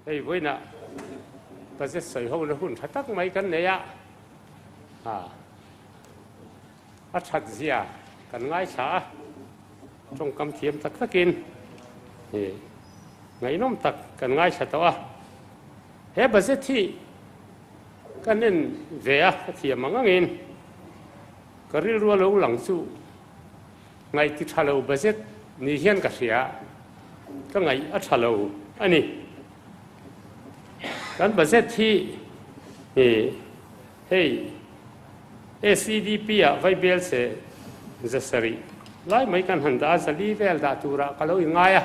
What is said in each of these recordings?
Hei vawiinah budget sawi hona hun tha tak mai kan nei a, a that zia kan ngaithla a, tawngkam thiam tak takin ngaihnawm tak kan ngaithla tawh a. He budget hi kan en ve a, ka thiam ang angin ka rilru a lo lang chu Ngaih ti tha lo budget ni hian ka hria, ka ngaih a tha lo a ni. Kan budget hi hei SEDP ah vaibel che zasarih lai mai kan han dah a, zali vel dah turah ka lo inngai a,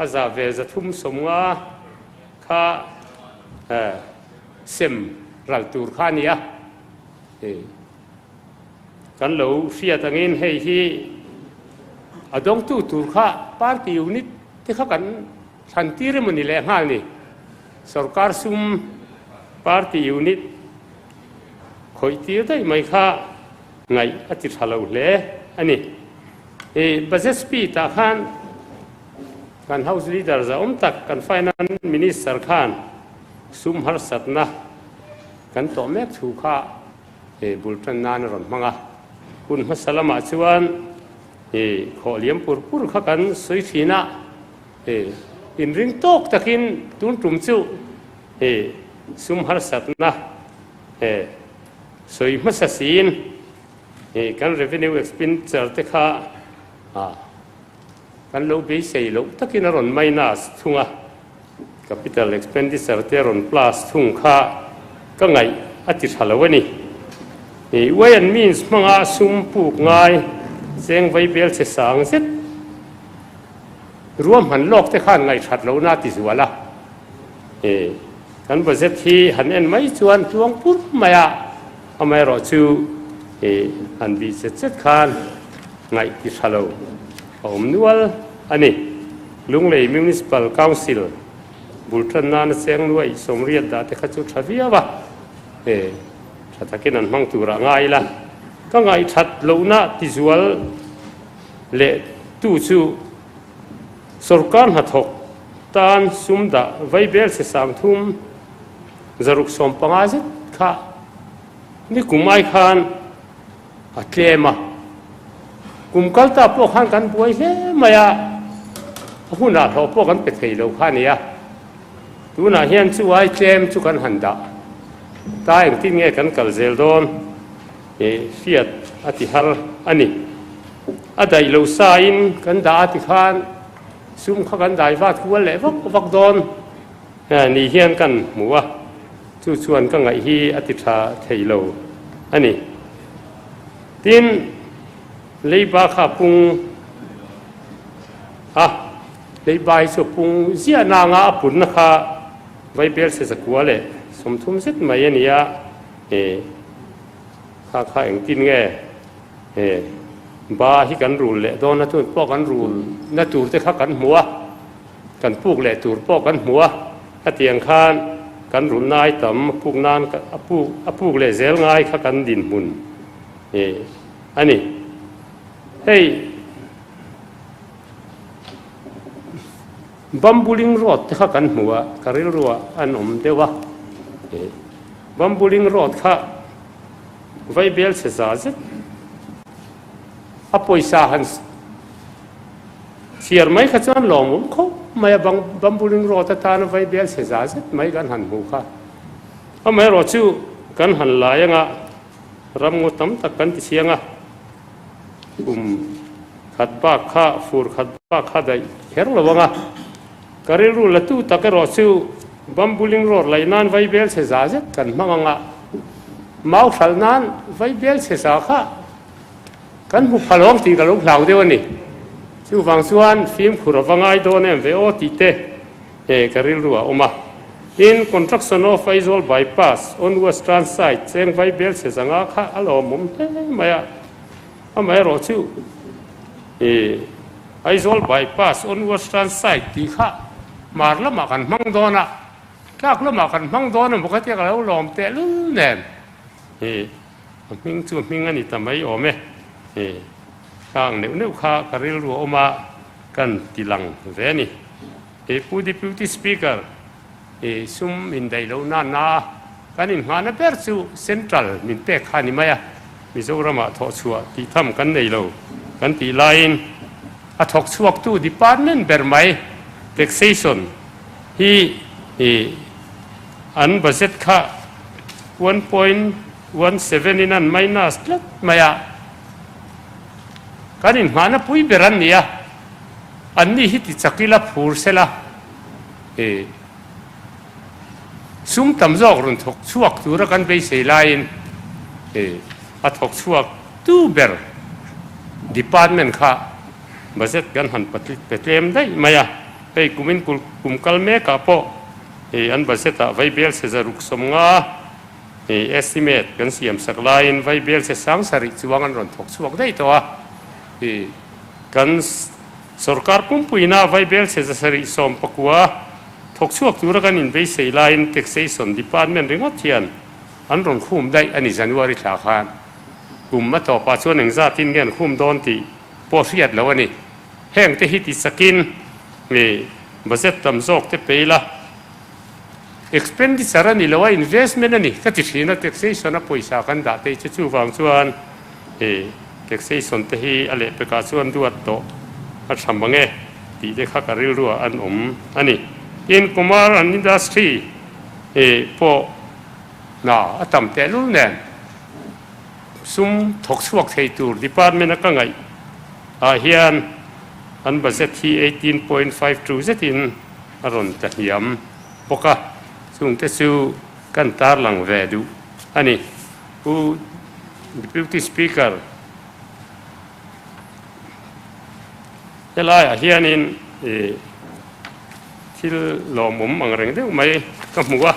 a za ve 350 kha sem ral tur kha a ni a. Kan lo hriat angin hei hi a dawngtu tur kha party unit te kha kan thlan tir emaw ni leh nghal ni. Sorkar sum party unit khawih tir daih mai kha ngaih a ti tha lo hle a ni. I budget speed ah khan kan house leader zahawm tak kan finance minister khan sum harsatna kan tawh mek thu kha He bul tan nan a rawn hmang a, hun hmasa lamah chuan he khawh liam pur pur kha kan sawi thin a, he inring tawk takin tun tum chu he sum harsatna he sawi hmasa siin he kan revenue expenditure te kha kan lo beisei loh takin a rawn minus thung a. Capital expenditure te rawn plus thung kha ka ngaih a ti tha lo a ni. I way and means hmanga sum puk ngai cheng vai bel che sang zet ruahman lawk te khan ngaih that lohna a ti zual a. I kan budget hi han en mai chuan tluang pur mai a, amaherawh chu i han bih chet chet khan ngaih ti tha lo a awm nual a ni. Lunglei Municipal Council bul tan nana cheng nuai sawmriat dah te kha chu tha viau a, e tha takin an hmang turah ngai ila. Ka ngaihthat lohna tizual leh tu chu sorkar hnathawk tan sum dah vaibel che 30 650 zet kha nikum ai khan A tlem a, kum kal ta pawh khan kan buai hle mai a, a hunah hlawh pawh kan pe thei lo kha a ni a, tunah hian chu ai tlem chu kan han dah ta engtin nge kan kal zel dawn tih hriat a ti har a ni. A daih lo sa in kan dah a ti khan sum kha kan dai vat kual leh vak vak dawn ni hian kan hmu a. Chu chuan ka ngaih hi a ti tha thei lo a ni. Tin, leiba kha pung a, leiba hi chu pung ziah nanga a punna kha vaibel se zakua leh 30 zet mai a ni a, e, kha kha engtin nge, e, ba hi kan rul leh dawn a, tun pawh kan rul na tur te kha kan hmu a. Kan puk leh tur pawh kan hmu a, hetiang khan kan run nai tam a puk nan a puk a puk leh zel ngai kha kan dinhmun a ni. Hei Bambuling Road te kha kan hmu a, ka rilruah an awm deuh a, Bambuling Road kha vaibel chhe za zet a pawisa han Chhiar mai kha chuan lawmawm khawp mai a, Bambuling Road atana vaibel chhe za zet mai kan han hmu kha. Amaherawh chu kan han lai anga ramngaw tam tak kan ti chiang a, kum khat bak kha fur khat bak kha daih kher lo anga, ka rilru la tu tak erawh chu Bambuling Road laih nan vaibel chhe za zet kan hmang anga, mau hralh nan vaibel chhe za kha Kan hmu pha lawng tih ka lo hlau deuh a ni. Chuvang chuan fimkhur a va ngai dawn em ve aw tih te ka rilru a awm a. Tin, Construction of Aizawl Bypass on Western side cheng vai bel chhe zanga kha a lawmawm hle mai a. Amaherawh chu Aizawl Bypass on Western side tih kha hmar lamah kan hmang dawn a, tlak lamah kan hmang dawn emaw khatia ka lo lawm tehlul nen. A hming chu hming a ni ta mai awm e. Kang neuh neuh kha ka rilru a awm a, kan ti lang ve a ni. Pu Deputy Speaker, sum indaih loh nana kan inngahna ber chu Central min pek kha a ni mai a, Mizoramah thawhchhuah tih tham kan nei lo kan tih laiin a thawk chhuaktu department ber mai Taxation hi an budget kha 1.17 in an minus tlat mai a, kan inngahna pui ber an ni a. Anni hi ti chak ila phur sela e sum tam zawk rawn thawk chhuak tura kan beisei laiin e a thawk chhuak tu ber department kha budget kan han pe tlem daih mai a, hei kumin kum kal mekah pawh e an budget ah vaibel chhe zaruk 50 e estimate kan siam sak laiin vaibel chhe 7000 chuang an rawn thawk chhuak daih tawh a e. Kan sorkar pumpuina Vaibel chhe 719 thawk chhuak tura kan inbeisei laiin Taxation Department ringawt hian an rawn khum daih a ni January thla khan. Kum a tawpah chuan engzatin nge an khum dawn tih pawh hriat loh a ni. Heng te hi ti chakin budget tam zawk te pe ila expenditure a ni lo a, investment a ni ka ti thin a, taxation a pawisa kan dah te chu chuvang chuan He taxation te hi a lehpekah chuan duat tawh a tha mang e tih te kha ka rilruah an awm a ni. Tin, Kumar an industry pawh hna a tam tehlul nen sum thawk chhuak thei tur department a ka ngaih ah hian an budget hi 18.52 zetin a rawn tla hniam bawk a, chungte chu kan tarlang ve duh a ni. Pu Deputy Speaker, helaiah hianin thil lawmawm ang reng deuh mai ka hmu a.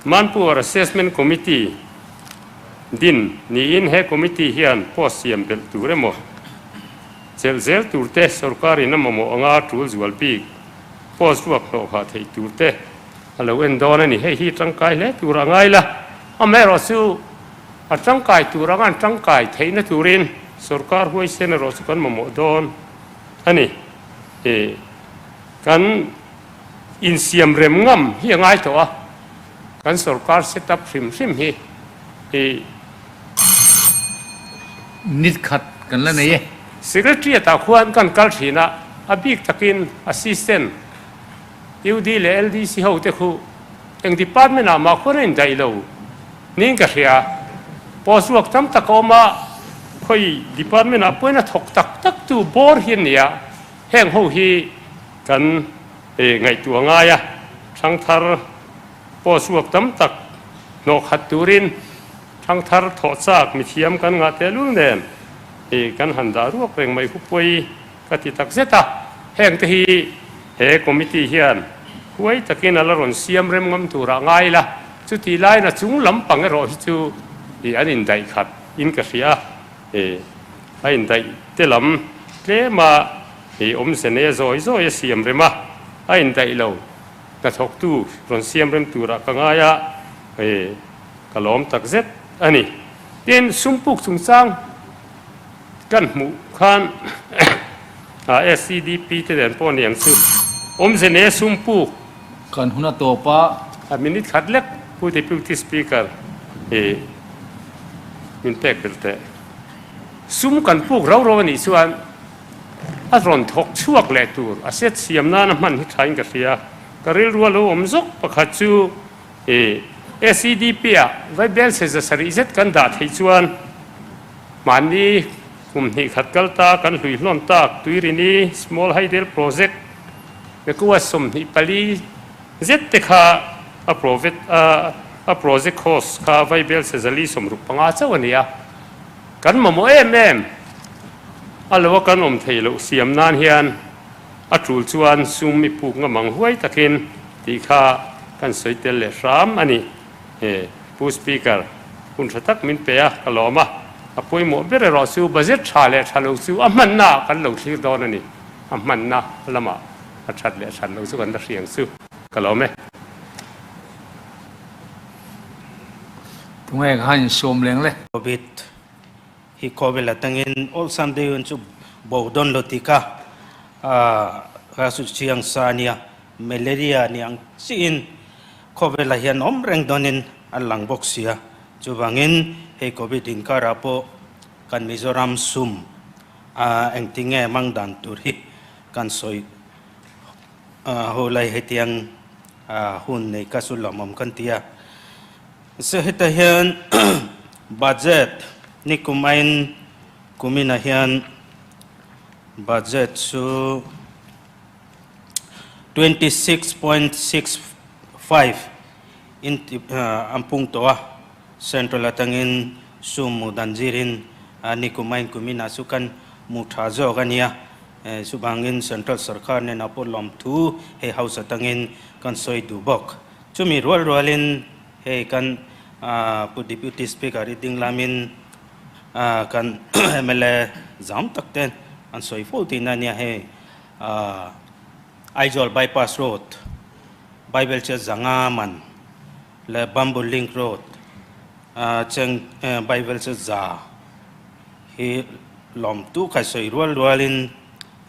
Manpower Assessment Committee din niin he committee hian post siam belh tur emaw chelh zel tur te sorkarin a mamawh anga tul zual bik post ruak hlawhkhah theih tur te A lo en dawn a ni. Hei hi tangkai hle tur a ngai la. Amaherawh chu a tangkai tur anga an tangkai theihna turin sorkar huaisen erawh chu kan mamawh dawn a ni. Ih kan insiam rem ngam hi a ngai tawh a, kan sorkar set up hrim hrim hi ih. Nit khat kan la nei e. Secretariat ah khuan kan kal thin a, a bik takin assistant UD leh LDC ho te khu eng department ah mah khuan a indaih lo niin ka hria. Post ruak tam tak a awm a, khawi department ah pawhin a thawk tak tak tu bawr hi an ni a, heng ho hi kan ngaihtuah ngai a, thangthar post ruak tam tak hnawh khat turin thangthar thawh chak mithiam kan ngah tehlul nen kan han dah ruak reng mai hu pawi. Ka ti tak zet a, heng te hi he committee hian huai takin a la rawn siam rem ngam turah ngai ila, chuti laiin a chung lampang erawh hi chu ih an indaih khat in ka hria a, ih a indaih te lam tlema ih awmze nei a zawi zawi a siam rem a, a indaih lo hnathawktu rawn siam rem turah ka ngai a, ih ka lawm tak zet a ni. Tin, sumpuk chungchang. Kan hmuh khan SCDP te nen pawh niang chu awmze ne sum puk. Kan hun a tawp a. A minute khat lek Pu Deputy Speaker i min pek belh teh. Sum kan puk rau rau a nih chuan a rawn thawk chhuak leh tur a set siam nana hman hi thain ka hria. Ka rilru a lo awm zawk pakhat chu i SCDP ah Vaibel chhe 700 zet kan dah theih chuan Mahni kum hnih khat kal ta kan hlui hlawn tak Tuirini Small Hydel Project Mekua 24 zet te kha a provet a project cost kha Vaibel chhe 465 chauh a ni a. Kan mamawh em em a lo a kan awm thei loh siam nan hian a tul chuan sum i puk ngam ang huai takin tih kha kan sawi tel leh hram a ni. Pu Speaker, hun tha tak min pe a, ka lawm a. A pawimawh ber erawh chu budget tha leh tha lo chu a hmanna ah kan lo thlir dawn a ni. A hmanna lamah a that leh that lo chu kan la hriang chu ka lawm e. Tunge kha insawm leng le. Covid hi khawvel atangin awlsam deuhin chu bo dawn lo tih kha. Kha chu chiang sa ania, malaria ni ang chiin khawvelah hian awm reng dawnin a lang bawk sia. Chuvangin hei Covid inkarah pawh kan Mizoram sum a engtinge mang dan tur hi kan sawi ho lai hetiang hun nei ka chu lawmawm kan ti a. Se hetah hian budget ni kum aiin kuminah hian Budget chu 26.65 in an pung tawh a, Central atangin sum mu dan zirin nikum a inkumin ah chu kan mu tha zawk a nia. Chuvangin Central sarkar nen ah pawh lawmthu hei House atangin kan sawi duh bawk. Chumi rual rualin hei kan Pu Deputy Speaker i ding lamin Kan mla zam tak ten an sawi fo tihna ania hei Aizawl bypass road Bible che zanga man leh Bamboo link road cheng Bible che za hi lawm tu kha sawi rual rualin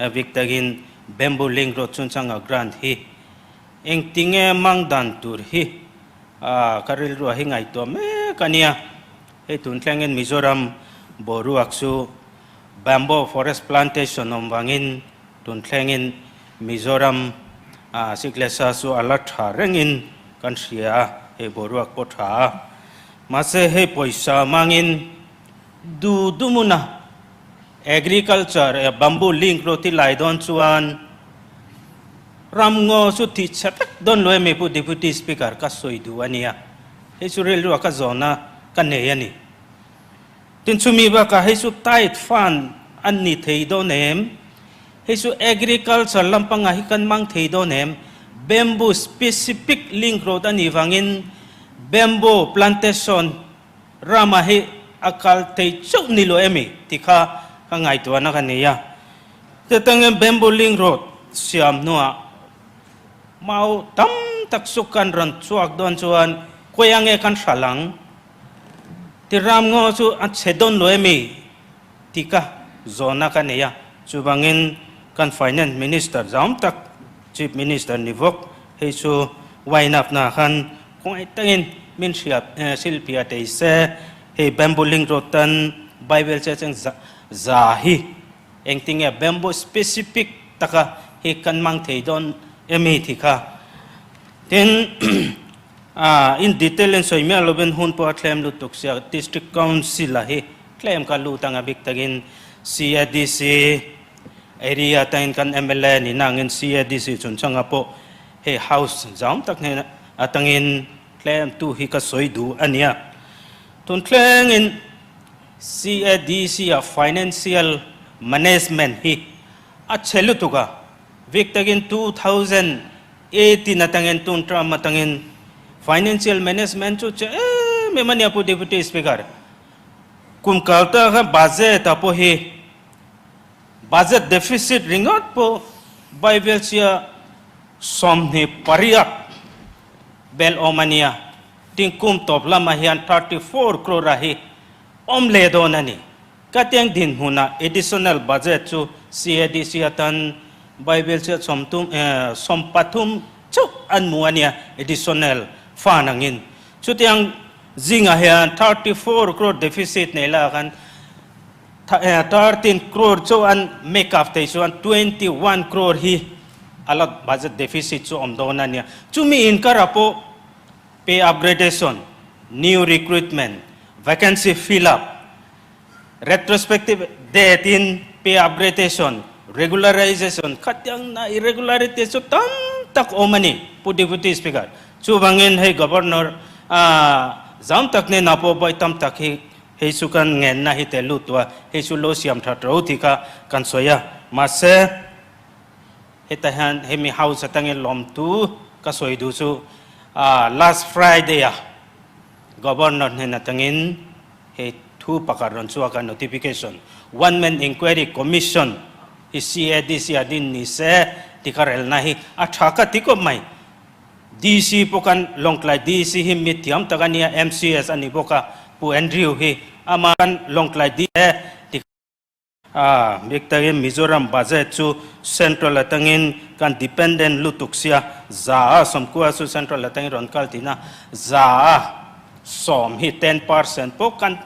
bik takin Bamboo link road chungchanga grant hi engtinge mang dan tur hi ka rilru hi ngaihtuah mek ania. Hei tun thlengin Mizoram boruak chu Bamboo Forest Plantation awm vangin tun thlengin Mizoram siklesa chu a la tha rengin kan hria a, hei boruak pawh tha a. Mahse hei pawisa mangin du dumuna Agriculture Bamboo link ro ti lai dawn chuan ramngaw chu tih chhe vek dawn lo emi Pu Deputy Speaker ka sawi duh a nia. Hei chu rilru a ka zawhna ka nei a ni. Tin chumi bakah hei chu tight fund an ni thei dawn em? Hei chu agriculture lampangah hi kan mang thei dawn em? Bamboo specific link road a nih vangin bamboo plantation ramah hi a kal thei chauh ni lo emi ti kha ka ngaihtuahna ka nei a. Chutangin bamboo link road siam hnuah Mau tam tak chu kan rawn chhuak dawn chuan khawi nge kan hral ang? Ti ram ngaw chu a chhe dawn lo emi? Ti ka zawhna ka nei a. Chuvangin kan Finance Minister zam tak Chief Minister ni vawk hei chu wine up na khan khawngaih takin min hria silpia tei se hei bamboo link road tan Bible che cheng za hi Engtinge bamboo specific taka hi kan hmang thei dawn emi ti kha. Tin, in detail in sawi miah lovin hun pawh a thlem lutuk sia District Council a hi tlem ka lut ang a bik takin CADC area atangin kan mla ni nangin CADC chungchanga pawh hei house zau tak hnen atangin tlem tu hi ka sawi duh a nia. Tun thlengin CADC a financial management hi a chhe lutuk a, vik takin 2018 atangin tun term atangin financial management chu che em em a nia Pu Deputy Speaker. Kum kal ta khan budget ah pawh hi budget deficit ringawt pawh Bible chia 28 bel awm a nia. Tin kum tawp lamah hian 34 crore a hi awm leh dawn a ni. Ka tiang dinhmunah additional budget chu CADC atan Bible chu sawmtum 13 chauh an hmu a nia additional fund angin. Chutiang zingah hian 34 crore deficit nei lah khan 13 crore chauh an make up thei chuan 21 crore hi a la budget deficit chu awm dawn a nia. Chumi inkarah pawh Pay upgradation, new recruitment, vacancy fill up, retrospective date in pay upgradation, regularization khatiang na irregularity chu tam tak awm a ni Pu Deputy Speaker. Chuvangin hei Governor zam tak nen ah pawh bawi tam tak hi hei chu kan ngenna hi tel lut tawh a, hei chu lo siam that ro tih kha kan sawi a. Mahse. Hetah hian hemi house atangin lawmtu ka sawi duh chu last Friday a Governor hnen atangin hei thu pakhat rawn chhuak a notification one man inquiry commission hi CADC a din ni se ti ka relna hi a tha ka ti khawp mai. DC pawh kan Lawngtlai DC hi mi thiam tak a nia MCS a ni bawk a Pu Andrew hi ama kan Lawngtlai DC ti. A bik takin Mizoram budget chu Central atangin kan dependent lutuk sia, 110% chu Central atangin rawn kal tihna, 10% hi 10% pawh kan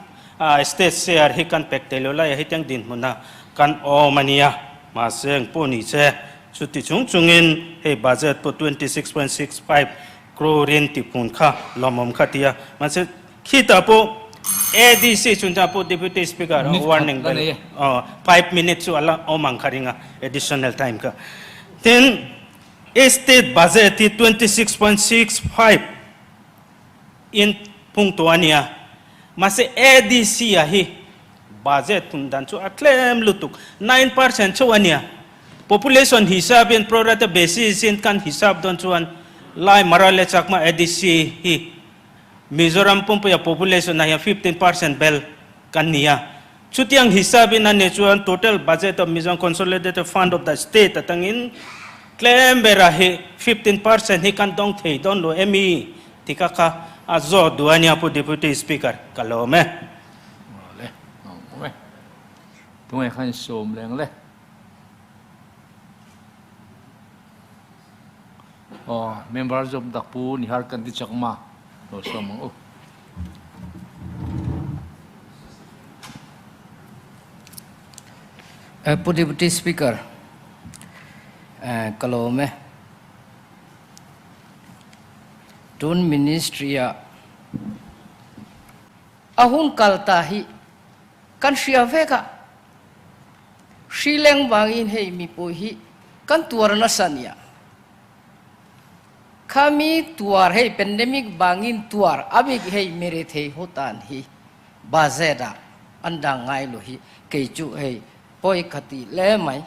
state share hi kan pek thei lo lai a, hetiang dinhmunah kan awm a nia. Mahse engpawh ni che, chuti chung chungin hei budget pawh 26.65 crore in tiphun kha lawmawm kha tia, mahse Khitah pawh ADC chungchang pawh Deputy Speaker Minute khat warning la bel nei e. aw 5 minute chu a la awm ang kha ring a additional time kha. Tin, State budget hi 26.65 in phung tawh a nia. Mahse ADC ah hi budget phun dan chu a tlem lutuk 9% chauh a nia. Population hisapin pro rata basis in kan hisap dawn chuan Lai Mara leh Chakma ADC hi Mizoram pumpuia population ah hian 15% bel kan ni a. Chutiang hisapin a nih chuan total budget of Mizoram Consolidated Fund of the State atangin tlem berah hi 15% hi kan dawng thei dawn lo emi ti kha kha a zawt duh a nia Pu Deputy Speaker, ka lawm e. Awle, awm e. Tunge khan sawm leng le. Aw, member zawm tak Pu Nihar Kanti Chakma lo sawm ang u. Pu Deputy Speaker, ka lawm e. Tun Ministry ah a hun kal ta hi kan hria vek a, Hri leng vangin hei mipui hi kan tuar nasa nia. Khami tuar hei pandemic vangin tuar a bik hei mirethei ho tan hi budget ah an dang ngai lo hi kei chu hei pawi ka ti hle mai.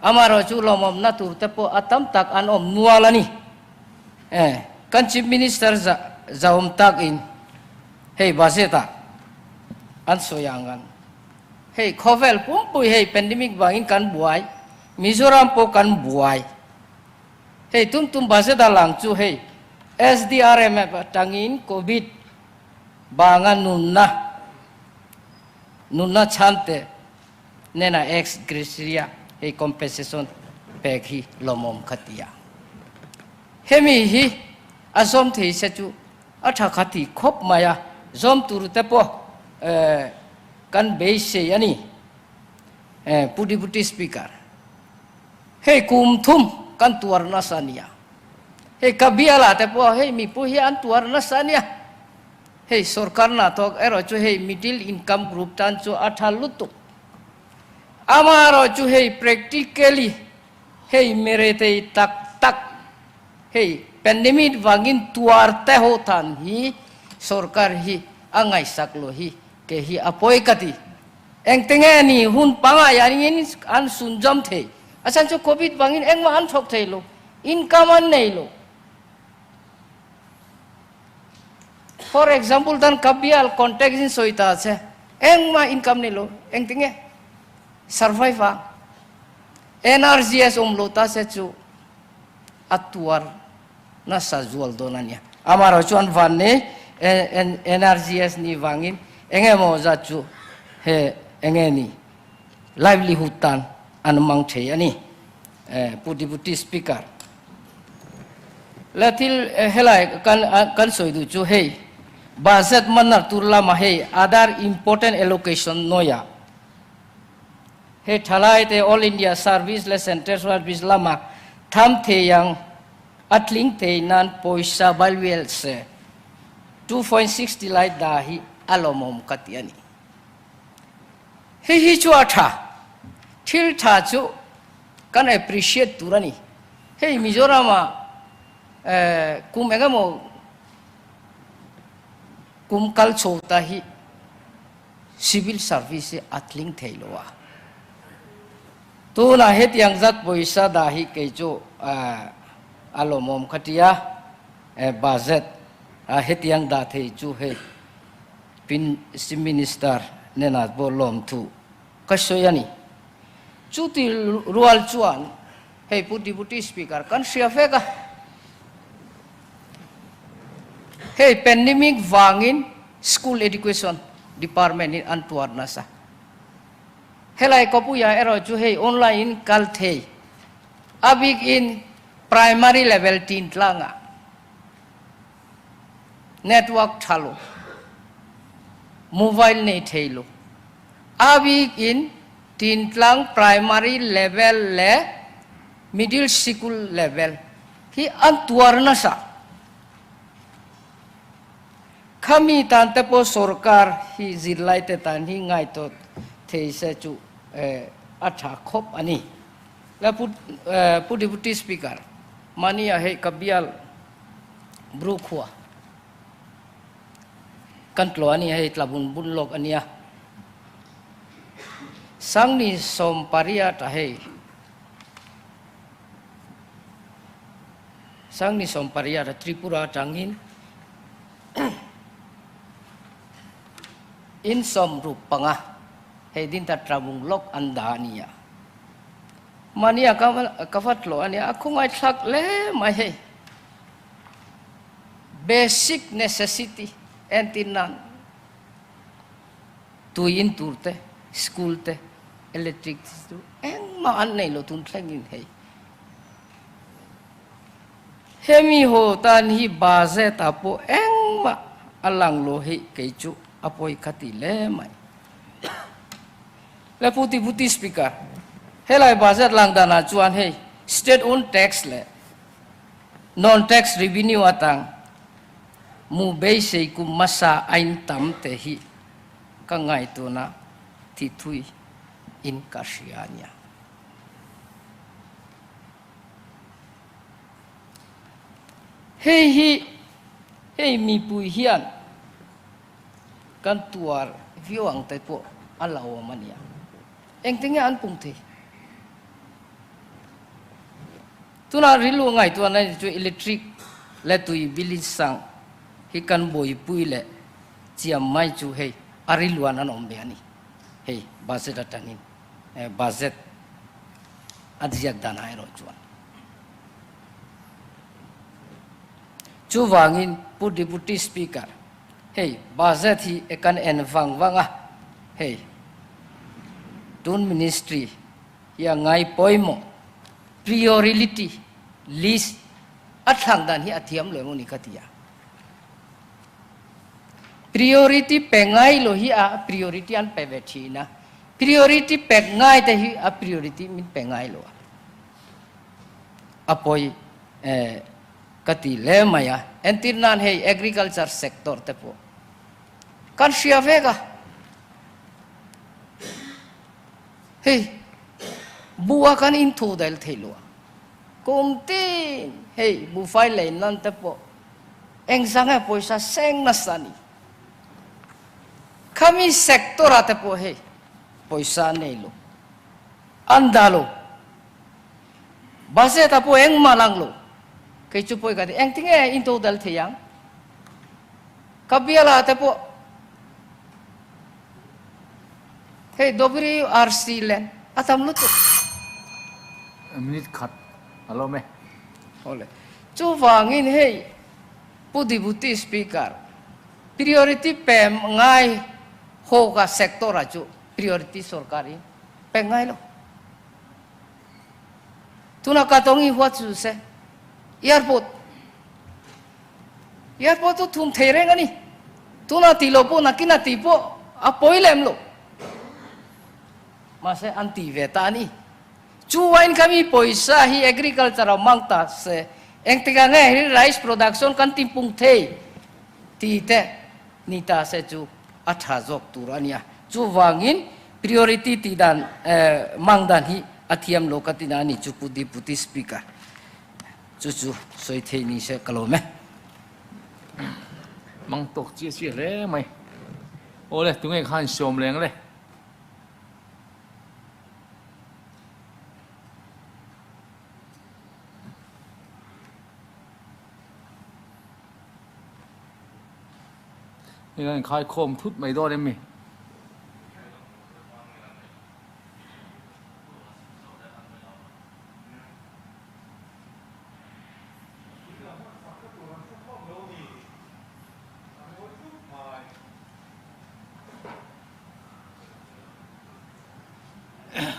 Amaherawh chu lawmawmna tur te pawh a tam tak an awm nual a ni. Kan Chief Minister zahawm tak in hei budget ah an sawi ang an. Hei khawvel pumpui hei pandemic vangin kan buai, Mizoram pawh kan buai. Hei tum tum budget a lang chu hei SDRMF atangin Covid vanga nunna nunna chhante nena ex gratia hei compensation pek hi lawmawm kha ti a. Hemi hi a zawm thei se chu A tha kha ti khawp mai a, zawm tur te pawh kan beisei a ni. Pu Deputy Speaker, hei kum thum kan tuar nasa a nia. Hei ka biala te pawh hei mipui hi an tuar nasa a nia. Hei sorkar hna thawk erawh chu hei middle income group tan chu a tha lutuk. Amaherawh chu hei practically hei meretei tak tak Hei pandemic vangin tuar te ho than hi sorkar hi a ngaihsak lo hi ke hi a pawi ka ti. Engte nge ni hun pangai angin an sunzawm thei. A chhan chu covid vangin engmah an thawk thei lo, income an nei lo. For example tan ka bial contact in sawi ta che, engmah income nei lo, engte nge survive ang. NRGS awm lo ta se chu a tuar nasa zual dawn a nia. Amaherawh chuan van nei NRGS nih vangin eng emaw zat chu he enge ni livelihood tan an mang thei a ni. Pu Deputy Speaker, le thil helai kan kan sawi duh chu hei budget manner tur lama hei other important allocation nawia Hei thalai te All India Service leh Central Service lama tham thei ang a tling thei nan pawisa valuel se 2.60 lai dah hi a lawmawm ka ti a ni. Hei hi chu a tha. Thil tha chu kan appreciate tur a ni. Hei Mizoram ah kum engemaw kum kal chho ta hi Civil service hi a tling thei lo a. Tunah hetiang zat pawisa dah hi kei chu a lawmawm kha tia, budget a hetiang dah thei chu hei Pin Chief Minister hnenah pawh lawmthu ka sawi a ni. Chuti rual chuan hei Pu Deputy Speaker kan hria vek a, hei pandemic vangin School Education Department in an tuar nasa. Helai kawpuia erawh chu hei online in kal thei, a bik in primary level tin tlangah network tha lo, mobile nei thei lo, a bik in tintlang primary level leh middle sikul level hi an tuar nasa. Khami tan te pawh sorkar hi zirlai te tan hi ngaihtuah thei se chu a tha khawp a ni. La Pu Pu Deputy Speaker, mahnia hei ka bial Bru khua kan tlawh a ni hei tlabun bun lawk a nia. Sangni sawmpariat a hei. Sangni 18 a Tripura atangin in 65 hei din ta Tlabung lawk an dah a nia. Mahnia ka ka va tlawh a nia, a khawngaihthlak hle mai hei. Basic necessity entir nan tui in tur te, school te, electric te chu engmah an nei lo tun thlengin hei. Hemi haw tan hi budget ah pawh engmah a lang lo hi kei chu a pawi kha ti hle mai. Le Pu Deputy Speaker, helai budget lang danah chuan hei state own tax leh non tax revenue atang mu beisei kum hmasa ain tam te hi ka ngaihtuahna thi thui in ka hria a nia. Hei hi hei mipui hian kan tuar viau ang te pawh a lo awm a nia. Engti nge an pung thei? Tunah rilru ngaihtuahna ni chu electric leh tui bill in sang hi kan buaipui leh chiam mai chu hei a rilruan an awm ve a ni. Hei budget atangin budget a ziak danah erawh chuan. Chuvangin Pu Deputy Speaker, hei budget hi e kan en vang vang a, hei tun ministry hi a ngai pawimawh priority list a thlang dan hi a thiam lo emaw ni ka ti a. Priority pe ngai lo hi a priority an pe ve thin a, priority pek ngai te hi a priority min pe ngai lo a. A pawi ka ti hle mai a. Entir nan hei agriculture sector te pawh kan hria vek a. Hei bua kan inthu dail thei lo a. Kum tin hei buhfai lei nan te pawh engzah nge pawisa seng nasa ni. Khami sector ah te pawh hei pawisa nei lo an dah lo. Budget ah pawh engmah lang lo. Kei chu pawh i ka ti engtinge in total thei ang. Ka bial ah te pawh hei WRC len a tam lutuk. Minute khat a lo me. Awle. Chuvangin hei Pu Deputy Speaker, priority pem ngai ho ka sector ah chu priority sorkar in pek ngai lo. Tuna ka tawng i huat chu se airport airport chu thum thei reng a ni. Tuna ti lo pawh nakin a ti pawh a pawi lem lo. Mahse an ti ve ta a ni. Chu wine kha mi pawisa hi agriculture a mang ta se engtikah nge hi rice production kan ti pung thei ti te ni ta se chu a tha zawk tur a nia. Chuvangin priority tih dan mang dan hi a thiam lo ka ti na a ni chu Pu Deputy Speaker. Chu chu sawi thei ni se ka lawm e. Mang tawk chiah chiah hle mai. Awle tunge khan sawm leng le. Hei an inkhaikhawm thut mai dawn em mi?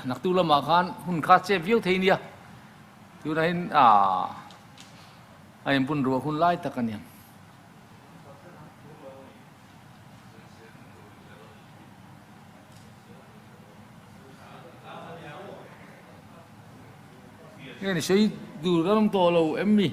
Naktu lamah khan hun kha chep viau thei nia. Tunahin a a inbun ruah hun lai tak a niang. Nge ni sawi dur ka awm tawh lo em mi?